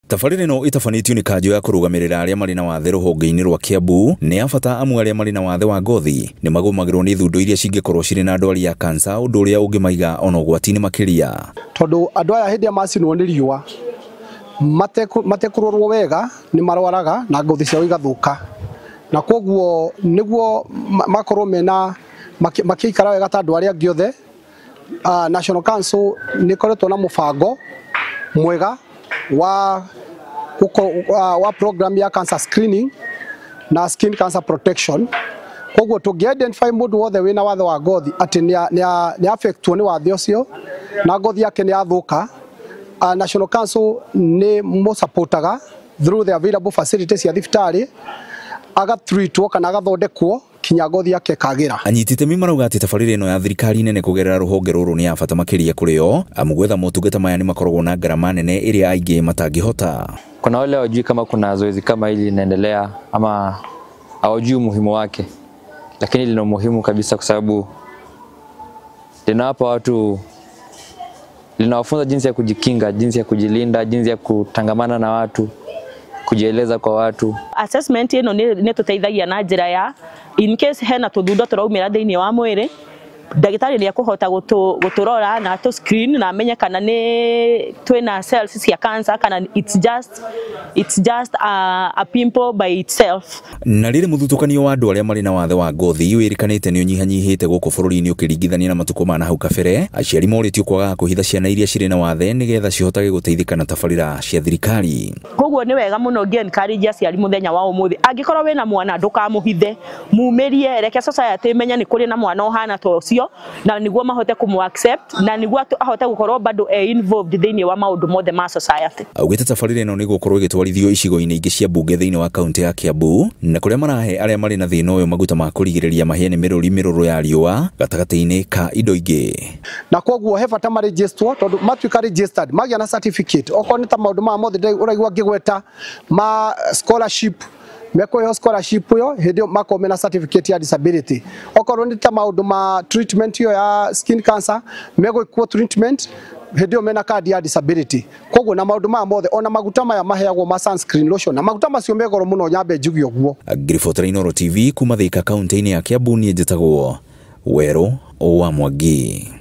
Tabarĩra ĩno ĩtabanĩtio nĩ kanjũ ya kũrũgamĩrĩra arĩa marĩ na wathe rũhonge-inĩ rwa Kiambu. Nĩ ya bata amu arĩa marĩ na wathe wa ngothi nĩ magũmagĩrwo nĩ thundo iria cingĩkorwo cirĩ na ndwari ya kansa, ũndũ ũrĩa ũngĩmaiga ona ũgwati-inĩ makĩria. Tondũ andũ aya hĩndĩ ĩrĩa macinwo nĩ riũa matekũrorwo wega nĩ marwaraga na ngothi ciao igathũka, na koguo nĩguo makorwo mena makĩikara wega ta andũ arĩa angĩ othe. National Council nĩ ĩkoretwo na mũbango mwega wa program ya cancer screening na skin cancer protection. Koguo tũngĩ identify mũndũ wothe wĩna wathe wa ngothi atĩ nĩ affectwo nĩ wathe ũcio na ngothi yake nĩ yathũka, National Council nĩ mũsupportaga through the available facilities cia thibitarĩ, agatreatwo kana agathondekwo kinya ngothi yake ĩkagĩra. Anyiti itemi marauga atĩ tabarĩra ĩno ya thirikari nene kũgerera rũhonge rũrũ nĩ ya bata makĩria kũrĩ o, amu gwetha motungata maya nĩ makoragwo na ngarama nene ĩrĩa aingĩ matangĩhota. Kuna wale hawajui kama kuna zoezi kama hili linaendelea ama hawajui umuhimu wake, lakini lina umuhimu kabisa kwa sababu linawapa watu, linawafunza jinsi ya kujikinga, jinsi ya kujilinda, jinsi ya kutangamana na watu, kujieleza kwa watu. Assessment ĩno nĩ tũteithagia na njĩra ya in case hena tũthundo tũraumĩra thĩinĩ wa mwĩrĩ, ndagĩtarĩ nĩ ekũhota gũtũrora na atũ screen na amenye kana nĩ twĩna cells cia cancer kana it's just a pimple by itself. Na rĩrĩ mũthutũkanio wa andũ arĩa marĩ na wathe wa ngothi wĩrĩkanĩte nĩ ũnyihanyihĩte gũkũ bũrũri-inĩ ũkĩringithania na matukũ ma na hau kabere, aciari morĩtio kwagaga kũhitha ciana iria cirĩ na wathe nĩgetha cihotage gũteithĩka na tabarĩra cia thirikari. Koguo nĩ wega mũno ngĩ encourage aciari mũthenya wa ũmũthĩ, angĩkorwo wĩna mwana ndũkamũhithe, mumĩrie, reke society ĩmenye nĩ kũrĩ na mwana ũhana ta ũcio, na nĩguo mahote kũmũ accept na nĩguo ahote gũkorwo bado e involved thĩinĩ wa maũndũ mothe ma society. Augĩte tabarĩra ĩno nĩ gũkorwo ĩgĩtwarithio icigo-inĩ ingĩ cia mbunge thĩinĩ wa kaunti ya Kiambu, na kũrĩa marahe arĩa marĩ na thĩna ũyũ maguta ma kũrigĩrĩria mahĩe nĩ mĩrũri mĩrũrũ ya riũa gatagatĩ-inĩ ka indo ingĩ. Na koguo he bata maregisterwo, tondũ matuĩka registered magĩa na certificate, okorwo nĩ ta maũndũ maya mothe ũraigua ngĩgweta ma scholarship, mekũheo scholarship ĩyo hĩndĩ ĩyo makorwo mena certificate ya disability. Okorwo nĩ ta maũndũ ma treatment ĩyo ya skin cancer, megwĩkwo treatment hĩndĩ ĩyo mena kandi ya disability. Koguo na maũndũ maya mothe, ona maguta maya maheagwo ma sunscreen lotion, na maguta macio me goro mũno, nyambe njuge ũguo. Ngiribotera Inooro TV kuma Thika kaunti-inĩ ya Kiambu, niĩ njĩtagwo Werũ wa Mwangi.